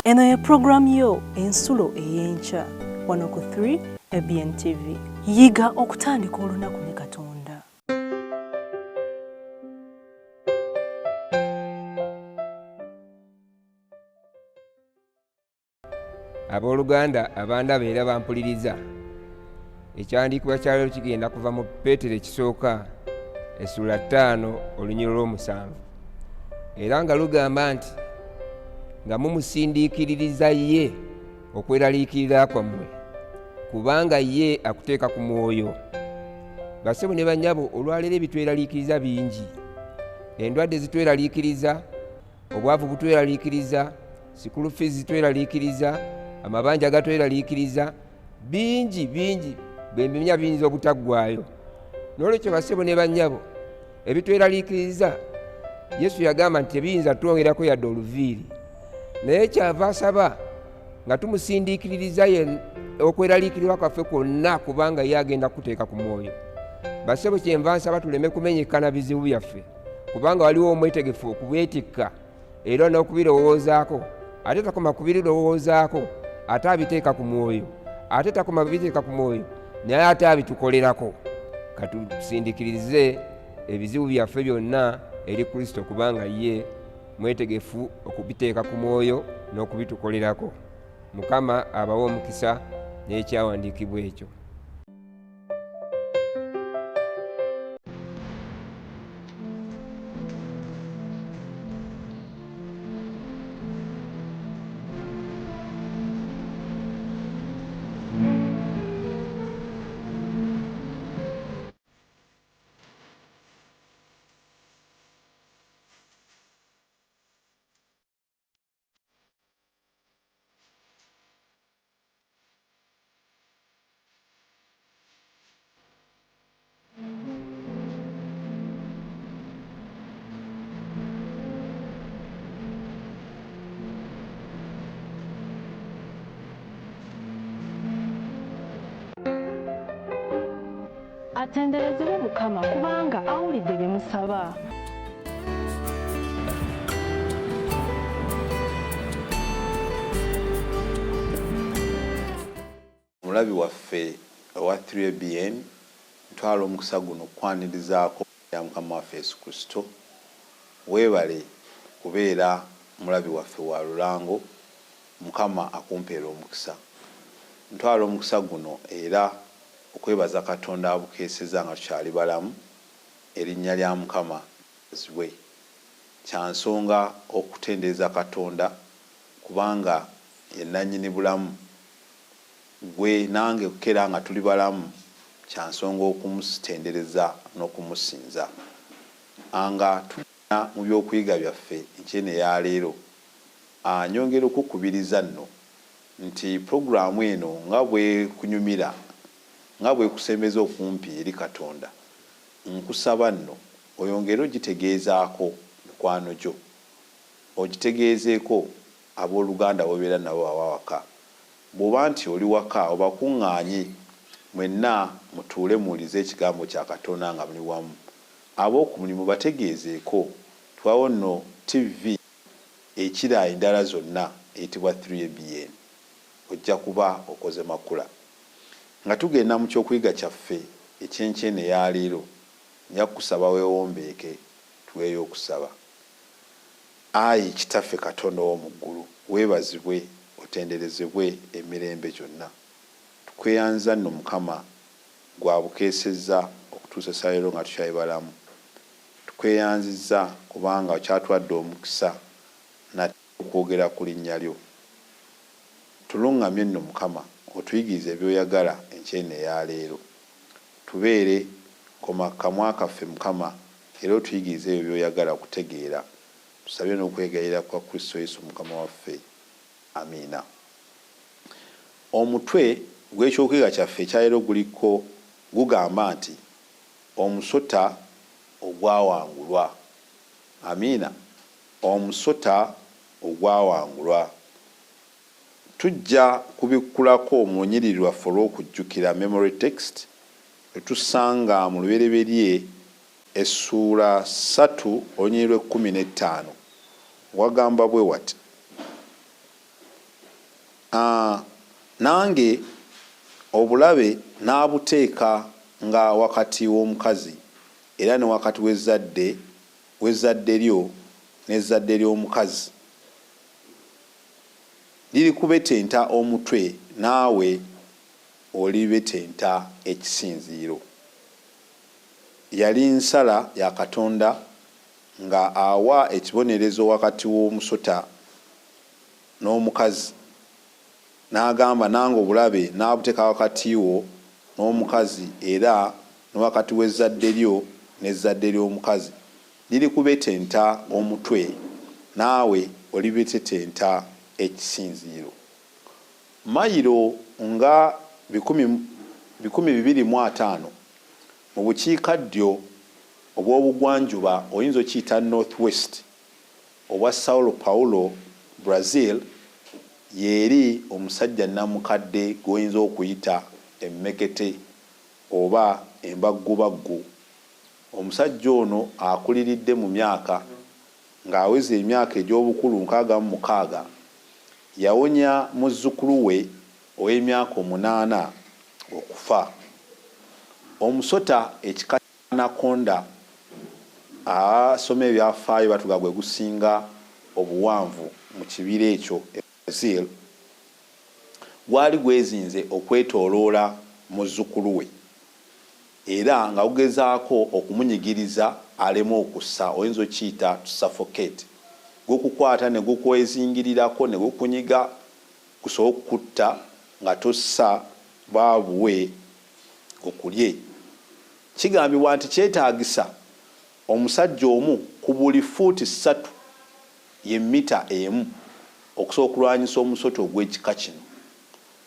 Eno ye pulogulaamu yo Ensulo ey'Enkya wano ku 3 ABN TV. Yiga okutandika olunaku ne Katonda. Abooluganda abandaba era bampuliriza, ekyandiikibwa kya leero kigenda kuva mu Peetero ekisooka essuula ttaano olunyiriri olw'omusanvu era nga lugamba nti nga mumusindiikiririza ye okweraliikirira kwammwe kubanga ye akuteeka ku mwoyo. Bassebo ne bannyabo, olwaleero ebitweraliikiriza bingi. Endwadde zitweraliikiriza, obwavu butweraliikiriza, sikulu fees zitweraliikiriza, amabanja gatweraliikiriza, bingi bingi bwe mbimenya biyinza obutaggwaayo. N'olwekyo bassebo ne bannyabo, ebitweraliikiriza Yesu yagamba nti tebiyinza twongerako yadde oluviiri, naye kyava asaba nga tumusindiikiririza ye okweraliikirirwa kwaffe kwonna, kubanga ye agenda kukuteeka ku mwoyo. Bassebo, kyenva nsaba tuleme kumenyeka na bizibu byaffe, kubanga waliwo omwetegefu okubyetikka era n'okubirowoozaako, ate takoma kubirowoozaako, ate abiteeka ku mwoyo, ate takoma biteeka ku mwoyo, naye ate abitukolerako. Katusindikirize ebizibu byaffe byonna eri Kristo, kubanga ye mwetegefu okubiteeka ku mwoyo n'okubitukolerako. Mukama abawe omukisa n'ekyawandiikibwa ekyo. Atenderezebwe Mukama kubanga awulidde bye musaba. Omulabi waffe owa 3ABN, ntwala omukisa guno okukwanirizaako ya Mukama waffe Yesu Kristo. Weebale kubeera mulabi waffe wa lulango, Mukama akumpeere omukisa. Ntwala omukisa guno era okwebaza Katonda abukeeseza nga tukyali balamu, erinnya lya Mukama lyebazibwe. Kya nsonga okutendereza Katonda kubanga ye nnannyini bulamu. Ggwe nange okukera nga tuli balamu kya nsonga okumutendereza n'okumusinza. Nga tugenda mu by'okuyiga byaffe enkyene eya leero, nyongera okukukubiriza nno nti pulogulaamu eno nga bw'ekunyumira, nga bw'ekusembeza okumpi eri Katonda, nkusaba nno oyongere ogitegeezaako mikwano gyo, ogitegeezeeko ab'oluganda b'obeera nabo awaka. Bw'oba nti oli waka, obakuŋŋaanye mwenna mutuule muwulirize Ekigambo kya Katonda nga muli wamu. Ab'oku mulimu bategeezeeko nti waliwo nno ttivvi ekira endala zonna eyitibwa 3ABN. Ojja kuba okoze makula. Nga tugenda mu ky'okuyiga kyaffe eky'enkya eno eya leero, nja kukusaba weewombeeke tuweeyo okusaba. Ayi Kitaffe Katonda ow'omu Ggulu, weebazibwe otenderezebwe emirembe gyonna. Tukweyanza nno, Mukama, Ggwe abukeesezza okutuusesa leero nga tukyali balamu. Tukweyanzizza kubanga okyatuwadde omukisa nate okwogera ku Linnya Lyo. Tuluŋŋamye nno, Mukama, otuyigirize by'oyagala enkya eno eya leero. Tubeere, koma ku kamwa kaffe, Mukama, era otuyigirize ebyo by'oyagala okutegeera. Tusabye n'okwegayirira kwa Kristo Yesu Mukama waffe. Amiina. Omutwe gw'ekyokuyiga kyaffe ekya leero guliko, gugamba nti, Omusota Ogwawangulwa. Amiina. Omusota Ogwawangulwa. Tujja kubikkulako mu lunyiriri lwaffe olw'okujjukira, memory text, lwe tusanga mu Lubereberye essuula ssatu olunyiriri lw'ekkumi n'ettaano. Wagamba bwe wati. Nange obulabe naabuteeka nga wakati w'omukazi era ne wakati w'ezzadde w'ezzadde lyo n'ezzadde ly'omukazi. Lirikubetenta omutwe, naawe olibetenta ekisinziiro. Yali nsala ya Katonda nga awa ekibonerezo wakati w'omusota n'omukazi. N'agamba, nange obulabe n'abuteeka wakati wo n'omukazi era ne wakati w'ezzadde lyo n'ezzadde ly'omukazi. Lirikubetenta omutwe, naawe olibetetenta ekisinziiro. Mayiro nga 250 mu bukiikaddyo obw'obugwanjuba, oyinza okiyita North West, obwa Sao Paulo, Brazil, y'eri omusajja nnamukadde gw'oyinza okuyita emmekete oba embaggubaggu. Omusajja ono akuliridde mu myaka ng'aweza emyaka egy'obukulu 66 yawonya muzzukulu we ow'emyaka 8 okufa. Omusota ekika anaconda, abasoma ebyafaayo batuga gwe gusinga obuwanvu mu kibira ekyo e Brazil, gwali gwezinze okwetooloola muzzukulu we era nga gugezaako okumunyigiriza aleme okussa, oyinza okiyita to suffocate. Gukukwata ne gukwezingirirako ne gukunyiga gusobole okukutta nga tossa baabuwe gukulye. Kigambibwa nti kyetaagisa omusajja omu ku buli fuuti 3, ye mita emu, okusobola okulwanyisa omusota ogw'ekika kino.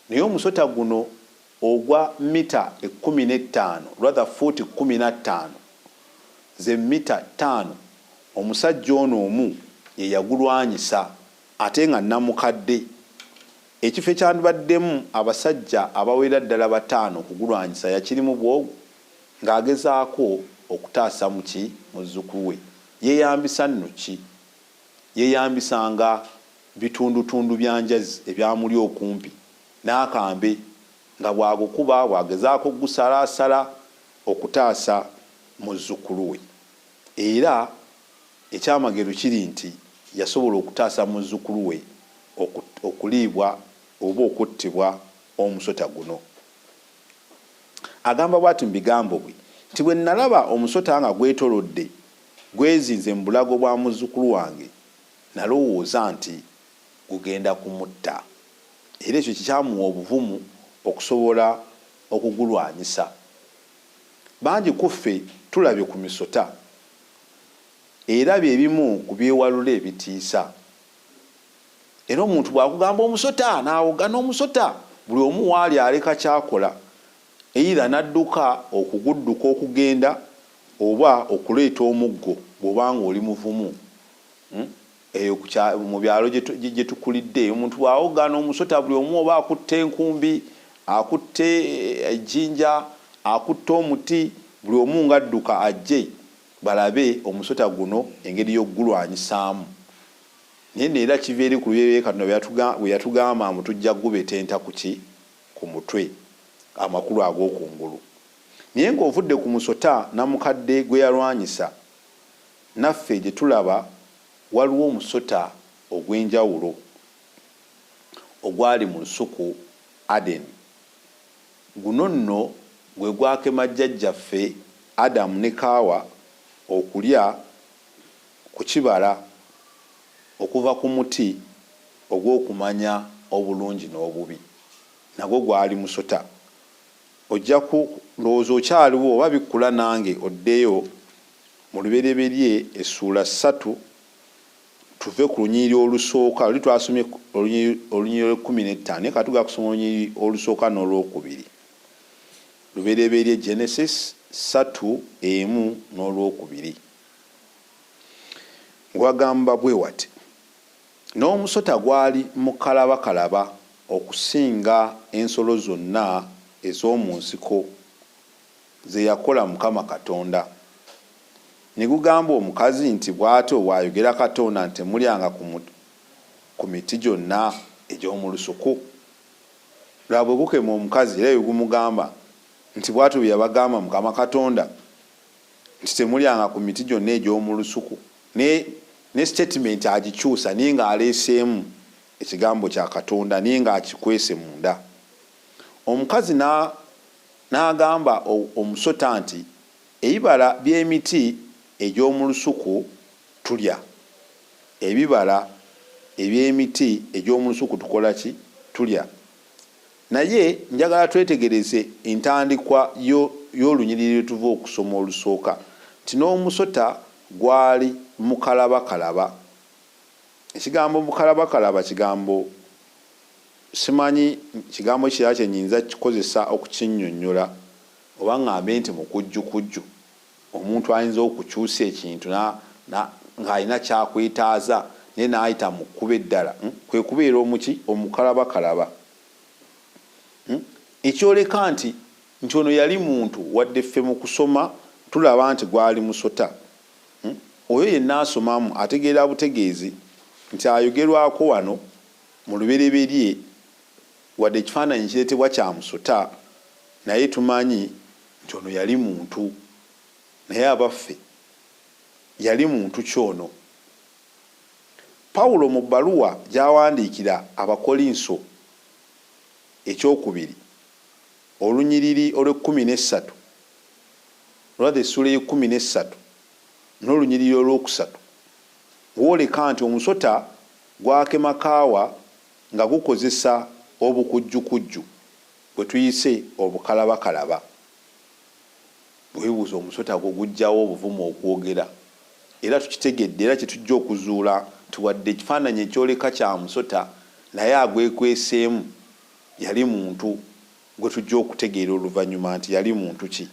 Naye omusota guno ogwa mita 15, rather fuuti 15, ze mita 5, omusajja ono omu ye yagulwanyisa ate nga nnamukadde. Ekifo ekyandibaddemu abasajja abawera ddala 5 okugulwanyisa, yakirimu bwogu ng'agezaako okutaasa muki muzzukulu we. Yeeyambisa nno ki? Yeeyambisanga bitundutundu bya njazi ebyamuli okumpi n'akambe, nga bw'agukuba bw'agezaako okugusalaasala okutaasa muzzukulu we. Era ekyamagero kiri nti yasobola okutaasa muzzukulu we okuliibwa oba okuttibwa omusota guno. Agamba bw'ati mu bigambo bwe nti, bwe nalaba omusota nga gwetolodde gwezinze mu bulago bwa muzzukulu wange, nalowooza nti gugenda kumutta, era ekyo kikyamuwa obuvumu okusobola okugulwanyisa. Bangi ku ffe tulabye ku misota, era bye bimu ku byewalula ebitiisa. Era omuntu bw'akugamba omusota n'awogana omusota, buli omu waali aleka kyakola, either n'adduka okugudduka okugenda oba okuleeta omuggo bw'oba ng'oli muvumu. Eyo mu byalo gye tukulidde, omuntu bw'awogana omusota, buli omu oba akutte enkumbi, akutte ejjinja, akutte omuti, buli omu ng'adduka ajje balabe omusota guno engeri y'okugulwanyisaamu. Naye nno era kiva eri ku lubereberye Katonda bwe yatugamba mbu tujja kugubetenta ku ki? Ku mutwe, amakulu ag'okungulu. Naye ng'ovudde ku musota namukadde gwe yalwanyisa, naffe gye tulaba waliwo omusota ogw'enjawulo ogwali mu nsuku Adeni. Guno nno gwe gwakema jjajjaffe Adamu ne Kaawa okulya ku kibala okuva ku muti ogw'okumanya obulungi n'obubi. Nagwo gwali musota. Ojja ku, ndowooza okyaliwo, oba bikkula nange oddeyo mu Lubereberye essuula 3, tuve ku lunyiriri olusooka. Luli twasomye olunyiriri olw'e15, naye kati tugenda kusoma olunyiriri olusooka n'olwokubiri. Lubereberye, Genesis 3 1 n'olwokubiri. Wagamba bwe wati, n'omusota gwali mukalabakalaba okusinga ensolo zonna ez'omu nsiko ze yakola Mukama Katonda. Ne gugamba omukazi nti, bw'atyo bw'ayogera Katonda nti, temulyanga ku miti gyonna egy'omu lusuku? Lwa bwe gukema omukazi era bwe gumugamba nti bw'atyo bwe yabagamba Mukama Katonda nti temulyanga ku miti gyonna egy'omu lusuku. Ne statement agikyusa naye ng'aleeseemu ekigambo kya Katonda naye ng'akikwese munda. Omukazi n'agamba omusota nti ebibala by'emiti egy'omu lusuku tulya. Ebibala eby'emiti egy'omu lusuku tukola ki? Tulya. Naye njagala twetegereze entandikwa y'olunyiriri lwe tuva okusoma olusooka nti n'omusota gwali mukalabakalaba. Ekigambo mukalabakalaba kigambo simanyi kigambo kirala kye nnyinza kukozesa okukinnyonnyola oba ŋŋambe nti mukujjukujju. Omuntu ayinza okukyusa ekintu ng'alina kyakwetaaza naye n'ayita mu kkubo eddala, kwe kubeera omuki omukalabakalaba. Ekyoleka nti ono yali muntu, wadde ffe mu kusoma tulaba nti gwali musota. Oyo yenna asomamu ategeera butegeezi nti ayogerwako wano mu lubereberye, wadde ekifaananyi kireetebwa kya musota, naye tumanyi nti ono yali muntu. Naye abaffe yali muntu kyono. Pawulo mu bbaluwa gy'awandiikira Abakolinso ekyokubiri olunyiriri olw'ekkumi n'essatu, olwatha essuula ey'ekkumi n'essatu n'olunyiriri olwokusatu, gwoleka nti omusota gwakema Kaawa nga gukozesa obukujjukujju bwe tuyise obukalabakalaba. Bwebuuza omusota gwo gujjawo obuvumu okwogera, era tukitegedde era kyetujja okuzuula nti wadde ekifaananyi ekyoleka kya musota, naye agwekweseemu yali muntu gwe tujja okutegeera oluvannyuma nti yali muntu ki.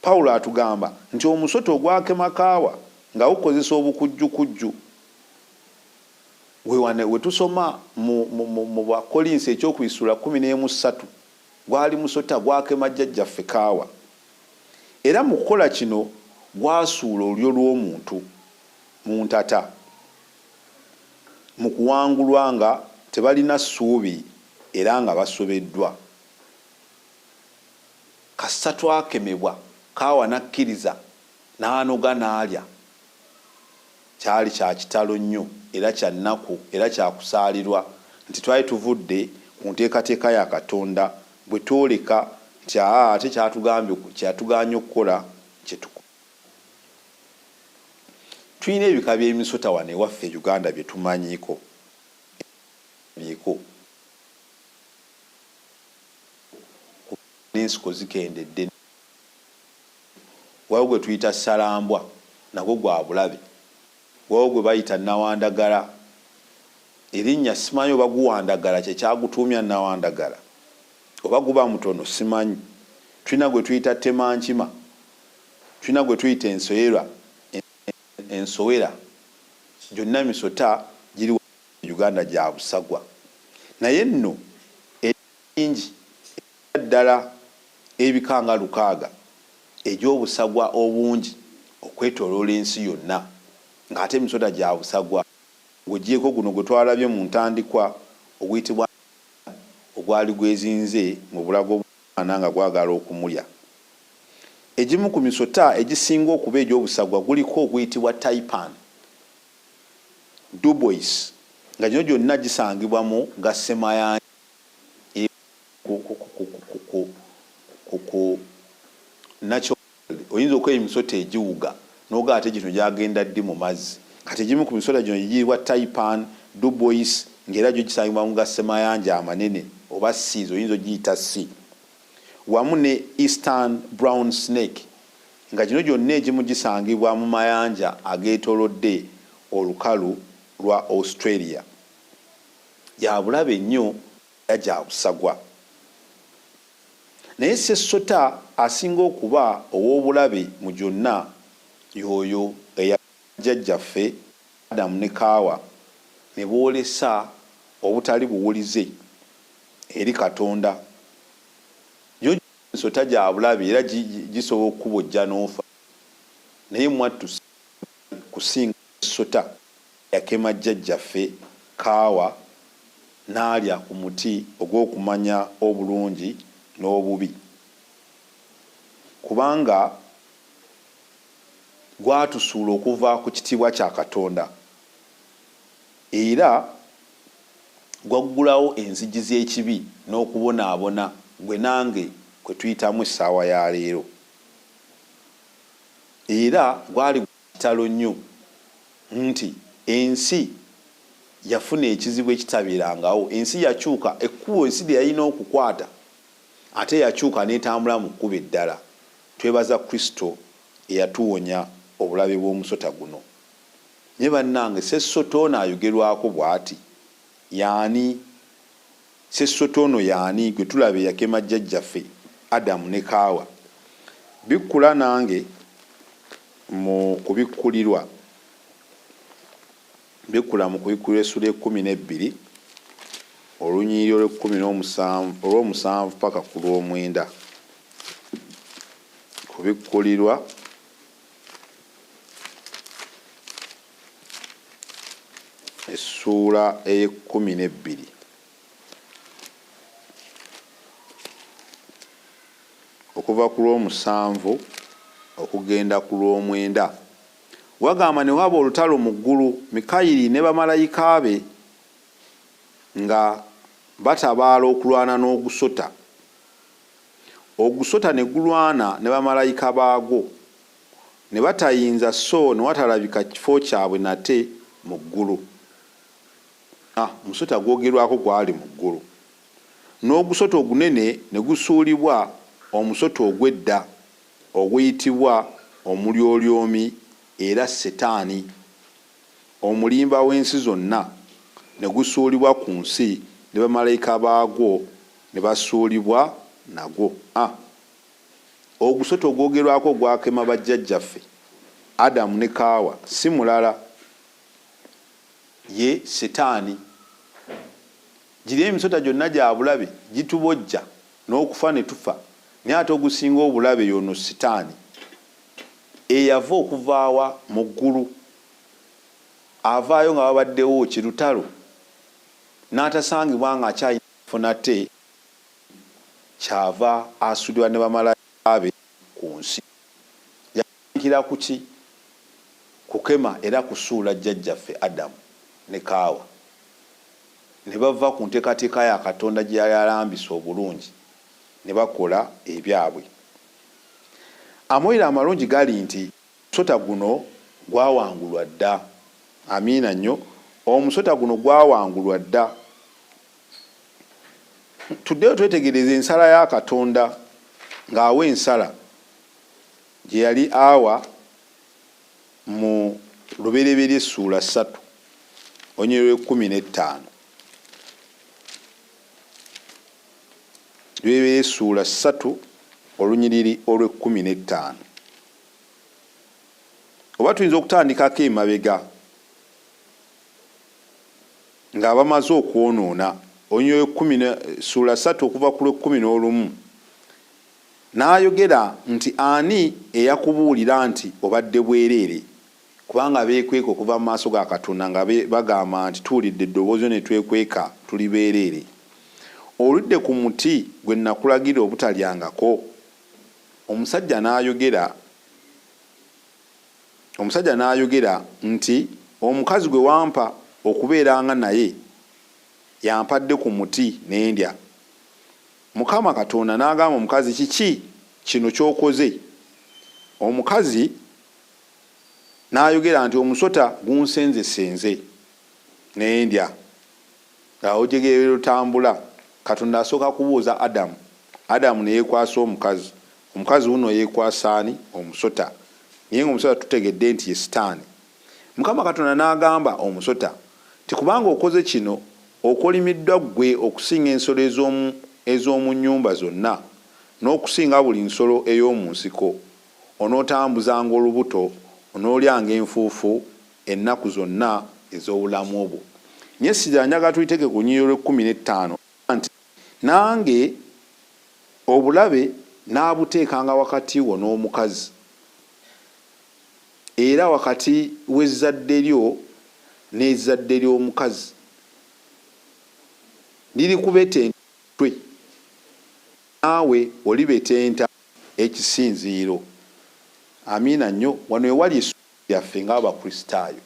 Pawulo atugamba nti omusota ogwakema Kaawa nga gukozesa obukujjukujju. We tusoma mu Bakolinsi ekyokubisula 13, gwali musota gwakema jjajjaffe Kaawa, era mu kukola kino gwasuula olulyo lw'omuntu mu ntata mu kuwangulwa nga tebalina ssuubi era nga basobeddwa. Kasita twakemebwa, Kaawa n'akkiriza n'anoga n'alya. Kyali kya kitalo nnyo era kya nnaku era kyakusaalirwa nti twali tuvudde ku nteekateeka ya Katonda bwe twoleka nti aa ate kyatugambye kyatugaanye okukola kyetukola. Tulina ebika by'emisota wano ewaffe e Uganda bye tumanyiiko byeko n'ensiko zikendedde. Waliwo gwe tuyita ssalambwa, nagwo gwa bulabe. Waliwo gwe bayita nawandagala, erinnya simanyi oba guwandagala kyekyagutuumya nawandagala oba guba mutono simanyi. Tulina gwe tuyita temankima, tulina gwe tuyita ensowera. Gyonna misota giri Uganda gya busagwa, naye nno eringi ddala ebika nga 600 egy'obusagwa obungi okwetooloola ensi yonna, ng'ate emisota gya busagwa ng'ogyeko guno gwe twalabye mu ntandikwa oguyitibwa ogwali gwezinze mu bulago bw'omwana nga gwagala okumulya. Egimu ku misota egisinga okuba egy'obusagwa guliko oguyitibwa taipan, dubois, nga gino gyonna gisangibwa mu ga ssemayanja ku nakyo. Oyinza okuba emisota egiwuga n'ogaa ate gino gyagenda ddi mu mazzi? Kati egimu ku misota gino giyitibwa taipan, dubois, ng'era gyo gisangibwa mu ga ssemayanja amanene oba seas, oyinza ogiyita sea, wamu ne eastern brown snake, nga gino gyonna egimu gisangibwa mu mayanja ageetoolodde olukalu lwa Australia. Gya bulabe nnyo era gya busagwa. Naye ssessota asinga okuba ow'obulabe mu gyonna y'oyo eyakema jjajjaffe Adamu ne Kaawa ne boolesa obutali buwulize eri Katonda. Gino gyonna misota gya bulabe era gisobola okukubojja n'ofa, naye mwattu si kusinga ssessota eyakema jjajjaffe Kaawa n'alya ku muti ogw'okumanya obulungi n'obubi, kubanga gwatusuula okuva ku kitiibwa kya Katonda era gwaggulawo enzigi z'ekibi n'okubonaabona gwe nange kwe tuyitamu essaawa ya leero. Era gwali gwa kitalo nnyo nti ensi yafuna ekizibu ekitabeerangawo. Ensi yakyuka, ekkubo ensi lye yalina okukwata, ate yakyuka n'etambula mu kkubo eddala. Twebaza Kristo eyatuwonya obulabe bw'omusota guno. Naye bannange, ssessota ono ayogerwako bw'ati y'ani? Ssessota ono y'ani gwe tulaba eyakema jjajjaffe Adamu ne Kaawa? Bikkula nange mu Kubikkulirwa. Bikkula mu Kubikkulirwa essuula y'ekkumi n'ebbiri, olunyiriri olw'ekkumi n'omusanvu, olw'omusanvu paka ku lw'omwenda. Kubikkulirwa essuula ey'ekkumi n'ebbiri. Okuva ku lw'omusanvu okugenda ku lw'omwenda. Wagamba ne waba olutalo mu ggulu, Mikayiri ne bamalayika be nga batabaala okulwana n'ogusota. Ogusota ne gulwana ne bamalayika baagwo, ne batayinza so ne watalabika kifo kyabwe nate mu ggulu. A Omusota gwogerwako gwali mu ggulu. N'ogusota ogunene ne gusuulibwa, omusota ogw'edda, oguyitibwa Omulyolyomi era Setaani, omulimba w'ensi zonna, ne gusuulibwa ku nsi, ne bamalayika baagwo ne basuulibwa nagwo. A Ogusota ogwogerwako ogwakema bajjajjaffe Adamu ne Kaawa si mulala ye Setaani. Giri emisota gyonna gya bulabe, gitubojja n'okufa ne tufa, naye ate ogusinga obulabe y'ono Sitaani eyava okuva wa? Mu ggulu. Avaayo nga wabaddewo ki? Lutalo, n'atasangibwa ng'akyalina kifo nate, ky'ava asuulibwa ne bamalayika be ku nsi. Yatandikira ku ki? Kukema era kusuula jjajjaffe Adamu ne Kaawa ne bava ku nteekateeka ya Katonda gye yali alambise obulungi ne bakola ebyabwe. Amawulire amalungi gali nti omusota guno gwawangulwa dda. Amiina nnyo. Omusota guno gwawangulwa dda. Tuddeyo twetegereze ensala ya Katonda ng'awa ensala gye yali awa mu Lubereberye essuula ssatu olunyiriri lw'ekkumi n'ettaano. Lubereberye essuula ssatu olunyiriri olw'ekkumi n'ettaano. Oba tuyinza okutandikako emabega nga bamaze okwonoona, olunyiriri lw'ekkumi essuula ssatu okuva ku lw'ekkumi n'olumu. N'ayogera nti Ani eyakubuulira nti obadde bwereere? Kubanga beekweka okuva mu maaso ga Katonda, nga bagamba nti Tuwulidde eddoboozi lyo ne twekweka, tuli beereere. Olidde ku muti gwe nnakulagira obutalyangako? Omusajja n'ayogera Omusajja n'ayogera nti Omukazi gwe wampa okubeeranga naye y'ampadde ku muti ne ndya. Mukama Katonda n'agamba omukazi, Kiki kino ky'okoze? Omukazi n'ayogera nti, Omusota gunsenzesenze, ne ndya. Awo ojegere lutambula. Katonda asooka kubuuza Adamu. Adamu ne yeekwasa omukazi. Omukazi wuuno yeekwasa ani? Omusota. Naye nga omusota tutegedde nti ye Sitaani. Mukama Katonda n'agamba omusota nti, Kubanga okoze kino, okolimiddwa ggwe okusinga ensolo ez'omu, ez'omu nnyumba zonna, n'okusinga buli nsolo ey'omu nsiko. Onootambuzanga olubuto, onoolyanga enfuufu ennaku zonna ez'obulamu bwo. Naye essira njagala tuliteeke ku lunyiriri olw'ekkumi n'ettaano, nti, Nange obulabe naabuteekanga wakati wo n'omukazi, era wakati w'ezzadde lyo n'ezzadde ly'omukazi. Lirikubetenta omutwe, naawe olibetenta ekisinziiro. Amiina nnyo. Wano ewali essuubi lyaffe ng'Abakristaayo.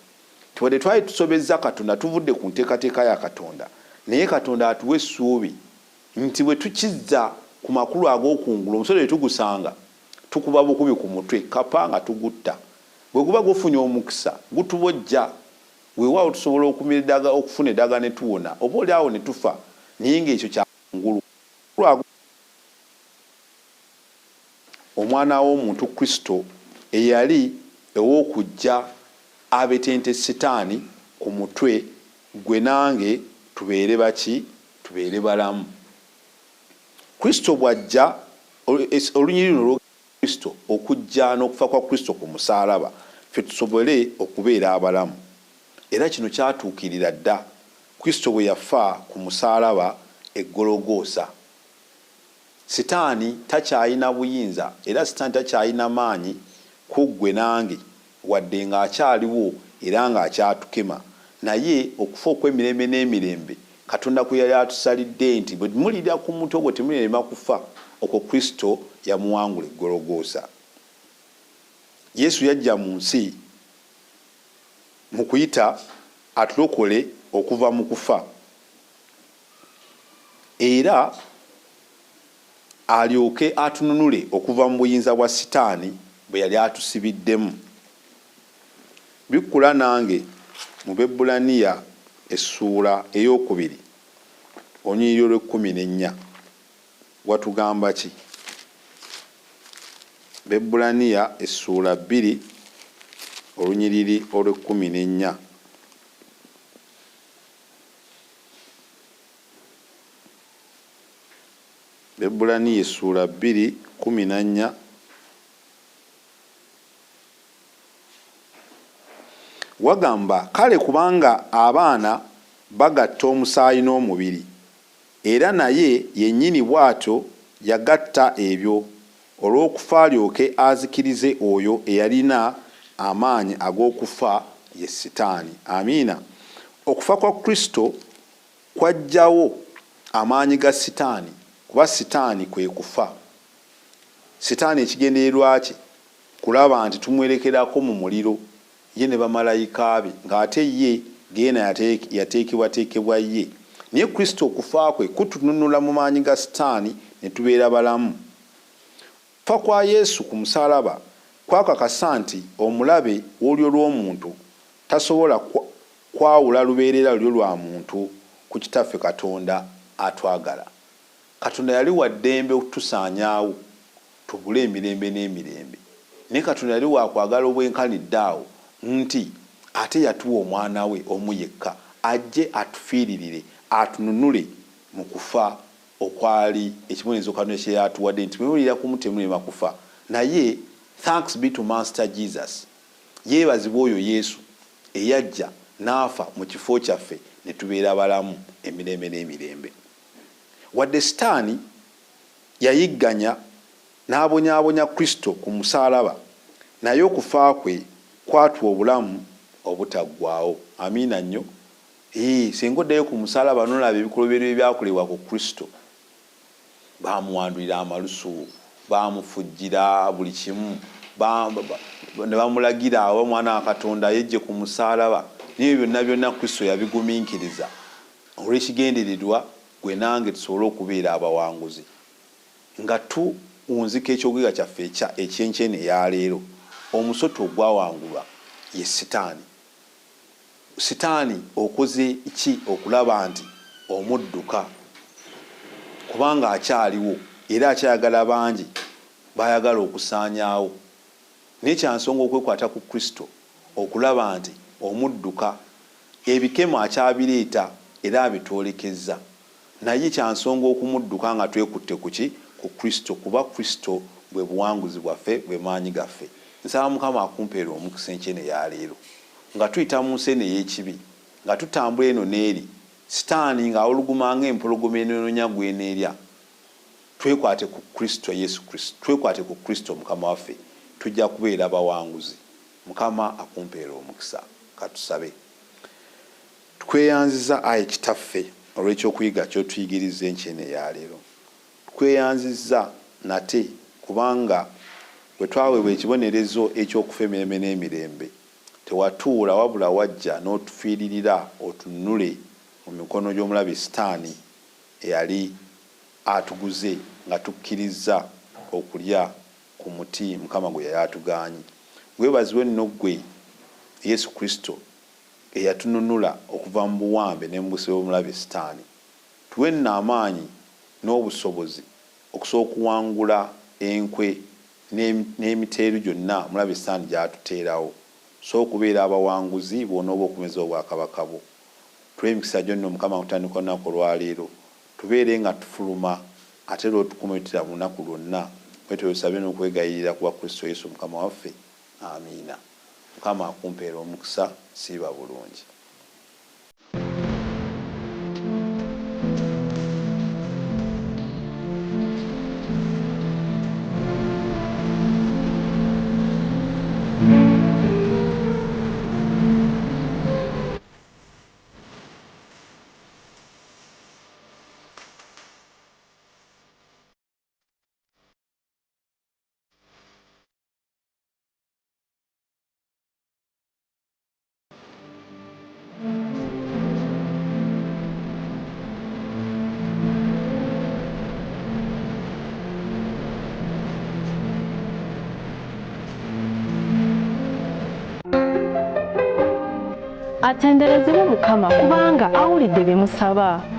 Nti wadde twali tusobezza Katonda, tuvudde ku nteekateeka ya Katonda, naye Katonda atuwa essuubi nti bwe tukizza ku makulu ag'okungulu, omusolo bwe tugusanga, tukuba bukubi ku mutwe, kapa nga tugutta. Bwe guba gufunye omukisa, gutubojja. Weewaawo tusobola okumira eddagala, okufuna eddagala ne tuwona, oba oli awo ne tufa, naye ng'ekyo kya kungulu. Omwana w'omuntu Kristo eyali ow'okujja abetente Sitaani ku mutwe, ggwe nange tubeere baki? Tubeere balamu. Kristo bw'ajja, olunyiriri luno lwogera ku Kristo okujja n'okufa kwa Kristo ku musaalaba, ffe tusobole okubeera abalamu. Era kino kyatuukirira dda, Kristo bwe yafa ku musaalaba e Gologoosa. Sitaani takyalina buyinza era Sitaani takyalina maanyi ku ggwe nange, wadde ng'akyaliwo era ng'akyatukema. Naye okufa okw'emirembe n'emirembe Katonda kwe yali atusalidde nti bwe mulirya ku muti ogwo temulirema kufa, okwo Kristo yamuwangula e Gologoosa. Yesu yajja mu nsi mu kuyita atulokole okuva mu kufa era alyoke atununule okuva mu buyinza bwa Sitaani bwe yali atusibiddemu. Bikkula nange mu Bebbulaniya essuula ey'okubiri olunyiriri olw'ekkumi n'ennya. Watugamba ki? Bebbulaniya essuula 2 olunyiriri olw'ekkumi n'ennya. Bebbulaniya essuula 2:14. Wagamba, Kale kubanga abaana bagatta omusaayi n'omubiri, era naye yennyini bw'atyo yagatta ebyo, olw'okufa alyoke azikirize oyo eyalina amaanyi ag'okufa, ye Sitaani. Amiina. Okufa kwa Kristo kwaggyawo amaanyi ga Sitaani, kuba Sitaani kwe kufa. Sitaani ekigendererwa kye kulaba nti tumwerekerako mu muliro, ye ne bamalayika be, ng'ate ye ggeyeena yateekebwateekebwa ye. Naye Kristo okufa kwe kutununula mu maanyi ga Sitaani ne tubeera balamu. Okufa kwa Yesu ku musaalaba kwakakasa nti omulabe w'olulyo lw'omuntu tasobola kwawula lubeerera lulyo lwa muntu ku Kitaffe Katonda atwagala. Katonda yali wa ddembe okutusaanyaawo tubule emirembe n'emirembe. Naye Katonda yali wa kwagala obwenkanidde awo nti ate yatuwa Omwana we omu yekka ajje atufiiririre atununule mu kufa okwali ekibonerezo Katonda kye yatuwadde nti bwe muliira ku muti temulirema kufa. Naye thanks be to Master Jesus. Yeebazibwe oyo Yesu eyajja n'afa mu kifo kyaffe ne tubeera balamu emirembe n'emirembe. Wadde Sitaani yayigganya n'abonyaabonya Kristo ku musaalaba, naye okufa kwe kwatuwa obulamu obutaggwaawo. Amiina nnyo. Eeh, singa oddayo ku musaalaba n'olaba ebikolobero ebyakolebwa ku Kristo. Baamuwandulira amalusu, baamufujjira buli kimu, ne bamulagira oba mwana wa Katonda yeggye ku musaalaba. Naye ebyo byonna byonna Kristo yabigumiikiriza olw'ekigendererwa ggwe nange tusobole okubeera abawanguzi. Nga tuwunzika eky'okuyiga kyaffe ekya eky'enkya eno eya leero, omusota ogwawangulwa ye Sitaani. Sitaani okoze ki okulaba nti omudduka? Kubanga akyaliwo era akyayagala bangi b'ayagala okusaanyaawo. Naye kya nsonga okwekwata ku Kristo okulaba nti omudduka. Ebikemo akyabireeta era abitwolekezza. Naye kya nsonga okumudduka nga twekutte ku ki? Ku Kristo, kuba Kristo bwe buwanguzi bwaffe, bwe maanyi gaffe. Nsaba Mukama akumpeere omukisa enkya eno eya leero. Nga tuyita mu nsi eno ey'ekibi, nga tutambula eno n'eri, Sitaani nga awuluguma nga empologoma enoonya gw'eneerya, twekwate ku Kristo Yesu Kristo, twekwate ku Kristo Mukama waffe, tujja kubeera bawanguzi. Mukama akumpeere omukisa. Ka tusabe. Tukweyanziza, ayi Kitaffe. olw'ekyokuyiga ky'otuyigirizza enkya eno eya leero. Tukweyanzizza nate kubanga bwe twaweebwa ekibonerezo eky'okufa emirembe n'emirembe, tewatuula wabula wajja n'otufiiririra otununule mu mikono gy'omulabe Sitaani eyali atuguze nga tukkirizza okulya ku muti Mukama gwe yali atugaanyi. Weebazibwe nno ggwe Yesu Kristo eyatununula okuva mu buwambe ne mu busibe bw'omulabe Sitaani. Tuwe nno amaanyi n'obusobozi okusobola okuwangula enkwe n'emiteeru gyonna omulabe Sitaani gy'atuteerawo, tusobole okubeera abawanguzi bw'onooba okomezza obwakabaka bwo. Tuwe emikisa gyo nno Mukama kutandika olunaku olwaleero, tubeere nga tufuluma ate era otukuume mu lunaku lwonna. Bwetyo tusabye n'okwegayirira ku bwa Kristo Yesu Mukama waffe. Amiina. Mukama akumpeere omukisa, siiba bulungi. Atenderezebwe Mukama kubanga awulidde bye musaba.